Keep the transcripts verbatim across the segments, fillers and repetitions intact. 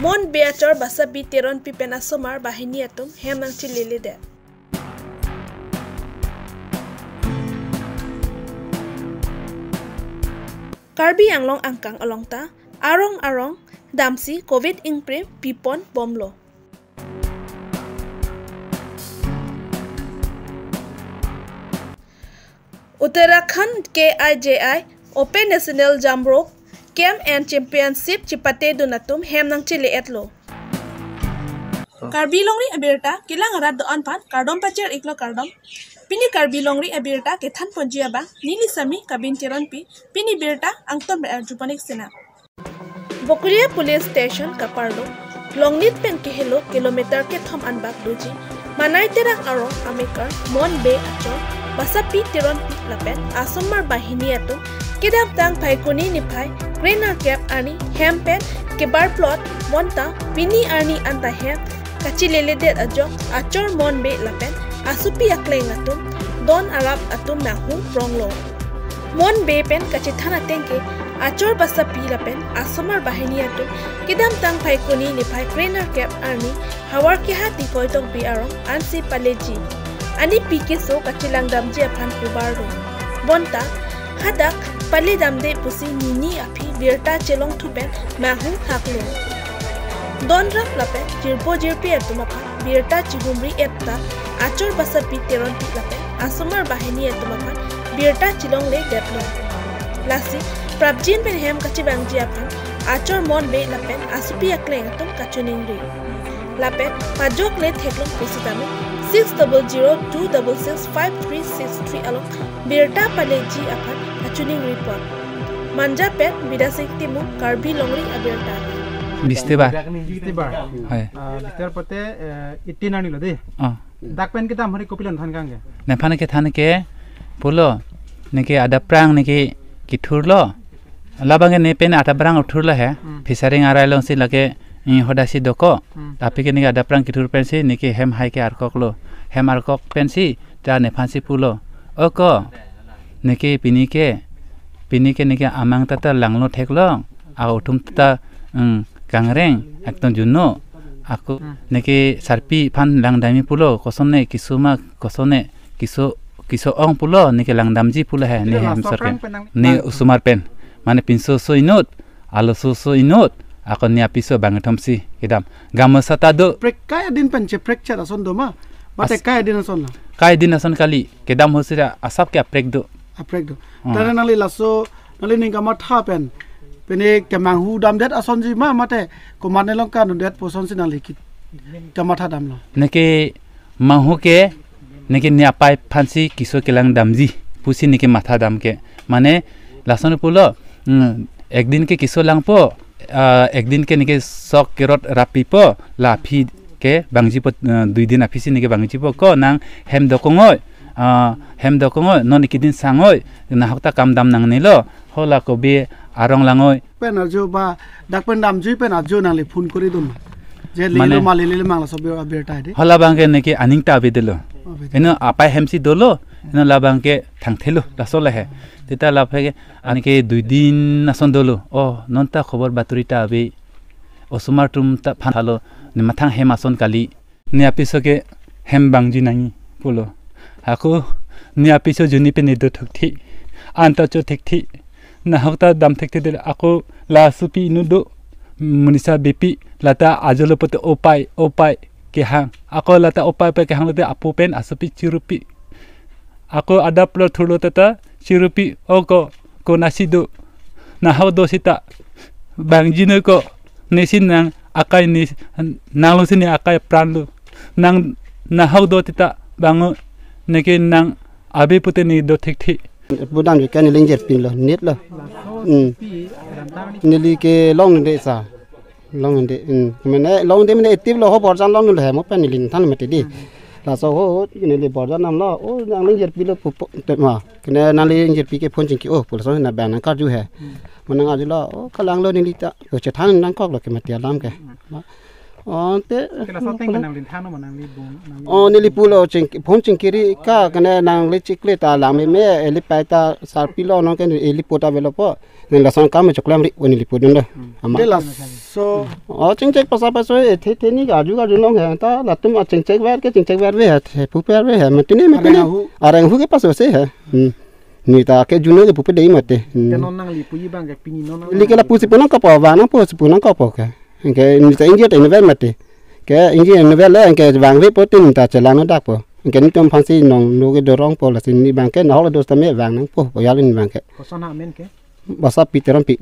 Mon Bey achor Basapi Teronpi pen asomar banghini atum hem nangchileledet. Karbi Anglong angkang along ta arong arong damsi Covid ingprim pipon bomlo. Uttarakhand K I J I Open National Jump Rope Camp and Championship chipatedun atum hem nangchile-etlo. Karbi Longri abirta kelang arat do-an aphan kardom pachir-iklo, kardom. Pini Karbi Longri abirta kethan ponji abang neli Sami Kabin Teronpi, pini birta angton ber arjupon-ik sinang. Bokolia Police Station kaparlo, Longnit pen kehelo kilometer kethom anbak doji, Manai Terang arong amekar Mon Bey achor Basapi Teronpi lapen asomar banghini atum kedamtang Phaikuni niphai krenerkep arni hem pen kebar plot bonta pini arni anta hem kachileledet ajok achor Mon Bey lapen asopi akleng atum don arap atum nanghu pronglo. Mon Bey pen kachethan ateng ke achor Basapi lapen asomar banghini atum kedamtang Phaikuni niphai krenerkep arni havar keha Tikoi Tokbi arong ansi paleji. Anipi keso kachelangdamji aphan pubar do. Bonta hadak paledamde pusi nini aphi birta chelongthu pen manghu haklo. Don rap lapen jirpo jirpi atum aphan birta chihumri-et ta achor Basapi Teronpi lapen asomar banghini atum aphan birta chelongledetlo. Lasi prapjin pen hem kachebangji aphan achor Mon Bey lapen asopi akleng atum kachiningri. Lapen pajokle theklong pusitame six double zero two double six five three six three along birta paleji aphan kachiningri pon. Manja pen Bidya Sing Timung, Karbi Longri abirta. Bistibar. Bistibar. Hai. Ah, bistibar pote, eh, eighteen arni lo de. Ah. Dak pen kedam hari kopilo than kang ke? Nephan kethan ke pulo, neke adapprang neke kethurlo. Labang ke ne pen adapprang kethurlo he. Hmm. Phisari arai alongsi lake, eh, hodasi doko. Hmm. Tapi ke neke adapprang kethur pensi neke hem hai ke arkoklo. Hem arkok pensi ta nephansi pulo, "O ko, neke pini ke, pini ke neke amang ta ta langlo theklong, a-uthum ta, mm, kangreng, ekdom juno. Ako, hmm, neke sarpi aphan langdamji pulo, kosonne, keso ma, kosonne, keso, keso-ong pulo, neke langdamji pulo he, ne hem sor ke." Ne osomar pen, mane pinso oso inut, aloso oso inut, ako ne apiso bangkethom si kedam. Gamosa ta do. Prek kai adin pen che prek chat ason do ma? Mate as- kai adin ason la? Kai adin ason kali, kedam ahut si asap ke aprek do. Aprek do. Hmm. Tare nangli laso, nangli ning kamatha pen, pene kemanghu damdet asonji ma, mate komat nelong kanundet pu asonsi nangli ki kamatha damlo? Neke manghu ke, neke ne apai aphansi keso kelangdamji pusi neke matha dam ke. Mane lason pulo, mm, ekdin ke keso langpo, ah, ekdin ke neke sok kerot rapipo, la aphi ke bangjipo, eh, dui din aphisi neke bangjipo, ko nang hem dokongoi, ah, hem dokongoi, non ikidin sangoi, nahok ta kam dam nangnelo, hola kobe arong langoi. Pen arju ba, dak pen damjui pen arju nangli phone kori dun. Je mane lelo ma lele mang laso abirta de. Hola abang ke neke aning ta avedetlo. Avedetlo. Eno apai hemsi dolo, eno labang ke thangthelo, laso le he. Tita la aphi ke, anke dui din ason dolo. Oh, non ta khobor baturi ta ave. Osomar atum ta aphan halo, ne mathang hem ason kali. Ne apiso ke hem bangji nangji pulo. Ako ne apiso juni pen ne do thukthi. Anta cho thukthi. Nahok ta dam thukthi de, ako la asopi inut do. Monisa beypi, lata ajolo pote opai, opai kehang. Ako lata opai pai kehang lote apo pen asopi chirupi. Ako adap lo thurlo tata chirupi, "O ko, konasi do? Nahok do sita bangji noi ko, nesi nang akai ne, nanglo si ne akai apran lo. Nang nahok do sita bango, neke nang ave pute ne do thukthi." Budam je ke neli ingjirpi lo, nit lo. Hmm. Neli ke Longnit de sa. Longnit, hmm. Mane Longnit mane active lo, ho Borjan Longnit lo he mo pen neli than mati di. Laso ho neli Borjan damlo, "O nangli ingjirpi lo pupo, te ma. Kene nangli ingjirpi ke phone chingki, o, pu laso na bang nangkarju he." Mane nang arjulo, "O, kalanglo neli ta. O, chethan nangkoklo ke mati alam ke." Ma. Oh, te. Kela sa teng nangli than ma nangli bung, nangli Oh, neli pulo ching, phone chingkiri ka kene nangli chikle ta lang meme, eli pai ta sarpi lo non ke eli puta velo po. Nang lason kam choklam ri, o neli pudun lo. Hmm. Ama. Te laso. Oh, chingchek pasa paso, eh, the, the ni gaju gaju nong he, ta latum a chingchek ver ke chingchek ver ve he, the pu ver ve he, matine, matine. Areng ahu. Areng ahu ke paso se he. Hmm. Neta ke junior ke pupe dei mate. Hmm. Te non nangli puji abang ke pini non nang Neli ke lapu si pu nangkokpo, vang nangpo si pu nangkokpo ke. Anke neta ingje ta inver mate. Ke ingje inver le anke vangvepo te neta chelang nodakpo. Anke netum aphansi nong no ke dorongpo lasi neli abang ke nahok le do sitame vang nangpo, boyal neli abang ke. Koson amen ke? Basa Pi Teronpi.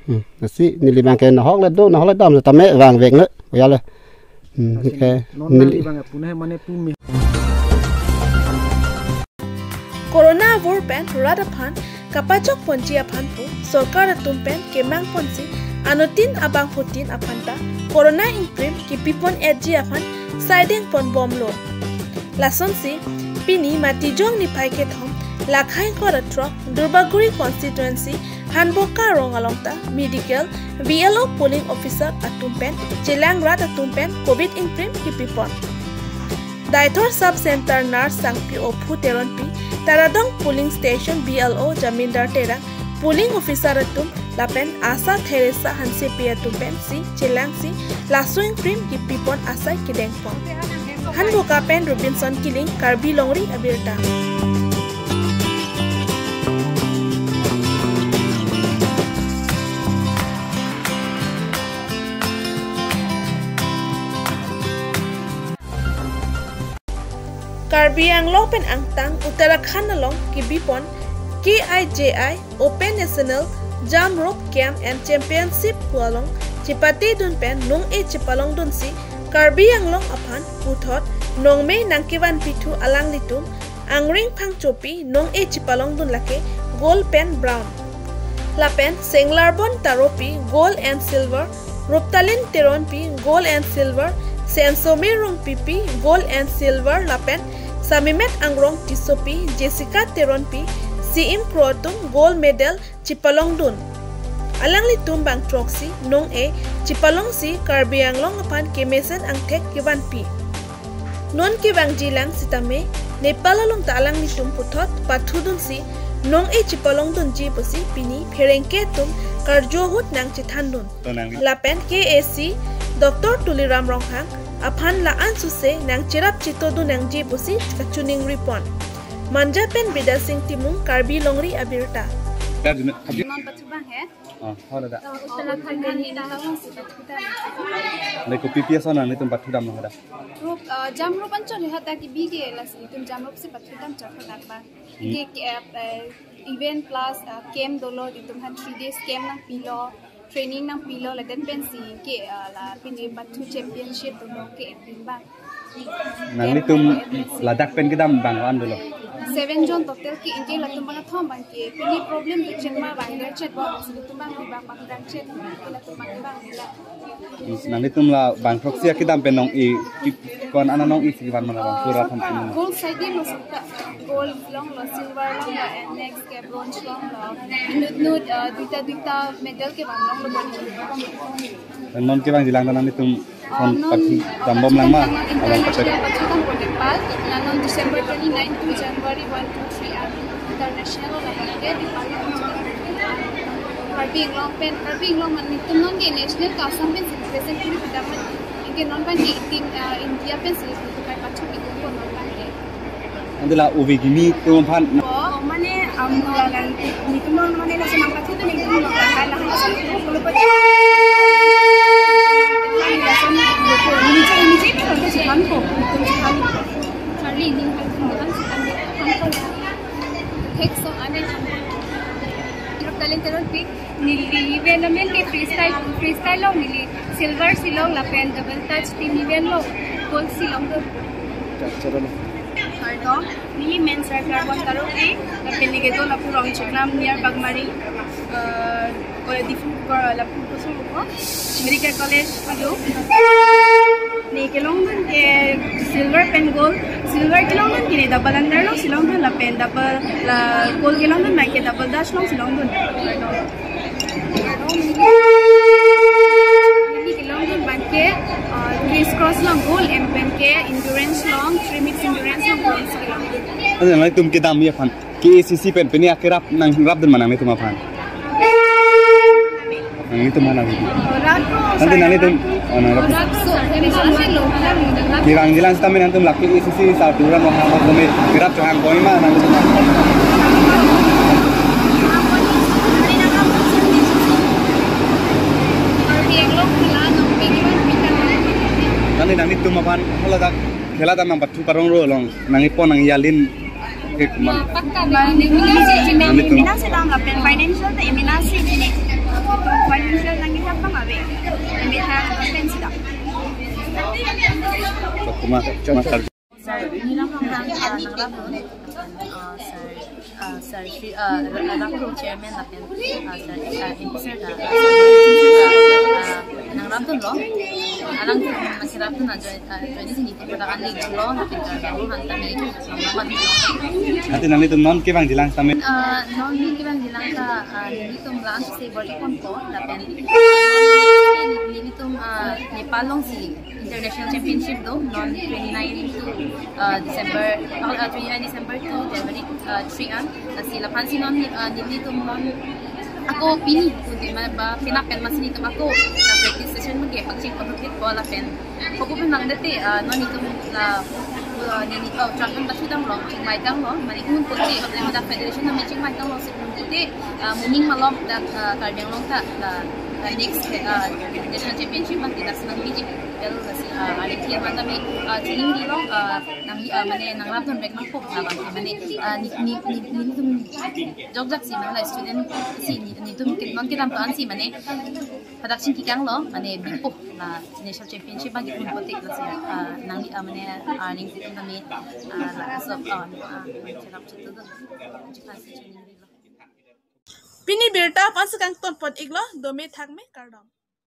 Hmm. Lasi neli abang ke nahok le do, nahok le dam sitame vangvek ne, boyal le. Hmm, Lasi ke, non neli nangli abang ke pune mane pu me. Corona avur pen rat aphan kapachok ponji aphan pu sorkar atum pen kemang ponsi anuttin abangphutin aphan ta Corona ingprim kipipon etji aphan saideng pon bomlo. Lasonsi pini Matijong niphai kethom lakhai kor atrok Durbaguri constituency Hanboka rong along ta medical B L O polling officer atum pen chelang rat atum pen Covid ingprim kipipon. Deithor Sub Center Nurse Sangpi Ophu Teronpi, Taradong Polling Station B L O Jamindar Terang, polling officer atum lapen ASHA Theresa Hansepi atum pensi chelangsi laso ingprim kipipon asai kedengpon. Hanboka pen Robinson Killing, Karbi Longri Abirta. Karbi Anglong pen angtan Uttarakhand along kibipon K I J I Open National Jump Rope Camp and Championship pu along chepatedun pen nong-e chepalongdunsi Karbi Anglong aphan puthot nongme nangkevanpithu alanglitum Angring Phangchopi nong-e chepalongdun lake gold pen bronze. Lapen Senglarbon Taropi gold and silver, Ruptalin Teronpi gold and silver, Sensomir Rongpipi gold and silver lapen Samimet Angrong Tissopi, Jessica Teronpi, Siim Kro atum gold medal chepalongdun. Alanglitum bangthroksi nong-e chepalongsi Karbi Anglong aphan kemesen angthek kevanpi. Non kevangjilang sitame Nepal along ta alanglitum puthot pathudunsi nong-e chepalongdunji pusi pini pherangke atum karju ahut nangchethandun. To nang- Lapen K A C Doctor Tuliram Ronghang aphan la-an suse nangcherap chetodun nangji pusi kachiningripon. Manja pen Bidya Sing Timung, Karbi Longri Abirta. Dad, dina, abi- Iman pathubang he? Oh, hau dada. Uttarakhand ni ta hau si pathudam. Nai kopi pi ason nanglitum pathudam nang dada? Rope, uh, jump rope anchot he hata kibi ke lasi itum jump rope si pathudam chot hata ba. Hmm. Ke, ke, uh, event plus, uh, camp dolo itum aphan three days camp nangpilo. Training nangpilo ladak pensi ke, ah, la pini pathu championship dolo ke epin bang. Nanglitum ladak pen kedam bangvan dolo? Seven jon total ke, anke latum bangkethom bang ke pini problem do chet ma bang do chet bang, latum bang bang bang do chet, latum bang bang la. Nanglitum la bangthroksi akedam pen nong-e, ki-, ko-an ana nong-e si van mana bang, pura tham pini. Gold side lo sita, gold longlo, silver longlo, and next ke bronze longlo. Inut nut, uh, duita duita medal ke van longlo. Non kevangjilang ta nanglitum, uh, non non, uh, pathudam bom lang ma, international abang pathudam. Pathudam ko Nepal, la non December twenty-nine to January one, two, three, ah, international la ke Nepal. Karbi Anglong pen, Karbi Anglong man nelitum non ke national ka Assam pen represent kuri pidam man. Anke non bang ke itin, uh, India pen si itum kai pathu itum ko non bang ke. Ante la ove kimi atum aphan. Oh, mane, um, la lang, nelitum mane laso nangpathu nelitum la, la, la, laso nelitum ko lo pa. Laso nelitum ko, nelitum, nelitum ko, nelitum ko. Charli, nelitum ko, nelitum ko. Thek so, ane, Ruptalin Teronpi. Neli event amen ke freestyle, freestyle long neli silver si long lapen double dutch team event long gold si long do. Kardom, neli men Senglarbon Taropi, lapen neli kedo lapu Rongcheknam near Bagmari, uh, College Diphu, uh, lapu kosong ko, Medical College Kudu. Neli kelongdun ke silver pen gold, silver kelongdun ke neli double underlong si longdun lapen double, la gold kelongdun bang ke double dutch long si longdun. Neli kelongdun bang ke, uh, K Ante nanglitum kedamji aphan K A C C pen pini akerap nangrapdun ma nanglitum aphan? Nanglitum aphan nang. Ante nanglitum, oh, nangrap. Kevangji lang sitame nangtum la K A C C sa turan wahang kome kerap chohang koi ma nanglitum aphan? Ante nanglitum aphan haladak khela ta nangpathu parong ro along nangkepon nangyalin. Ekman. Mane, mane, mane, mane, mane, mane, financial ta, mane, si, mane, financial nangkehap abang ave. Mane, ha, pensi ta. Kuma, kuma, sir. Sir, neli nangrap, ah, nangrap, ah, sir, ah, sir, Shri, ah, Rangkro chairman lapen, ah, sir, ah, M P sir ta, ah, sir, ah, nangrapdunlo. Alangtum nangkerapdun ajoine, ah, ajoine si nelitum dak anli dolo, lapen karjalo hang tame, nangrapdun. Ante nanglitum non kevangji lang sitame? Ah, non neli kevangji lang ta, ah, nelitum la-an si bor-iponpo, lapen, ah, non neli, nelitum, ah, Nepal alongsi International Championship do, non twenty-nine to, uh, December, oh, uh, twenty-nine December to January, uh, three an. Lasi laphan si non, uh, nelitum non ako pini, kunti ma ba penap pen masi nelitum ako, uh, practice session mage pangcheng pangkit ko lapen. Kopu pen nangdete, uh, non nelitum la, uh, neli, oh, Uttarakhand ta sudam long, chingmai tang long, mane un kote, uh, da federation na me chingmai tang long si un kote, uh, moning malom da, uh, Karbi Anglong ta, uh, uh, next, uh, national championship mate da senang biji. Well, lasi, ah, aling kir mata me, ah, chuning di lo, ah, nang, ah, mane nangrapdun bek nangpo, ah, bang, mane, ah, ne, ne, ne, nelitum jokjak si mane la student si ne, nelitum ke, non kedam to-an si mane, hadak chingki kang lo, mane bipo, la national championship bang kipun potik lasi, ah, nangli, ah, mane, ah, ning si tame, ah, la so, ah, ah, cherap chutu do, chukan si chuning di lo. Pini birta aphan si kangton pon iklo, dome thakme kardom.